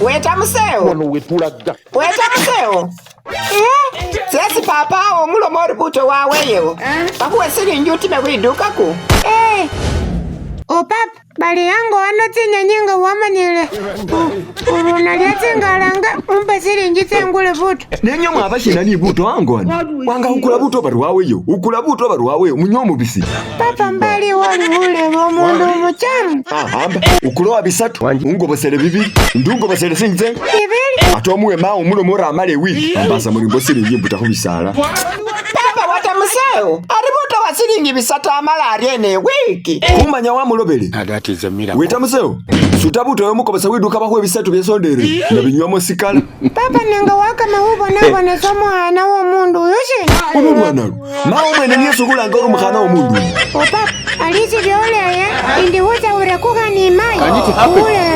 Weta musewo. Wano wetulaga. Weta musewo. Sesi papa awo omulomo ori buto waweyewo. Bakuwe silingi utime khwidukaku. O papa, bali ango ano tsinyenyi nga wamanyile. Uri nalya tsingalanga umpe silingi tsengule buto. Nenyo mwaba shina ni buto ango ano. Wanga ukula buto bari waweyo. Ukula buto bari waweyo. Munyo mubisi. Papa mbali wali uleba omundu omuchamu. Ahamba. Ukulowa bisatu. Ungobosele bibili. Ndungobosele sinze. Bibili. Ate omuwe mawo mulomo oramala ewiki. Ambasa mulimbo silingi mbuta khubisala. Papa wata musewo. Ari buto wa silingi bisatu amala aryene ewiki. Kumanya wamulobele. That is a miracle. Weta musewo. Suta buto yomukobesa widuka bakhuwe bisatu byesondere. Nga binywamo sikala. Papa nenga wakama hubonabonesa omukhana womundu uyu shina. Uno lwanalo. Mawo mwene niye sukhulanga ori umukhana womundu uyu. O papa, alisi byoleye indi khucha urekukha ni mayi. Can it happen? Ulebe.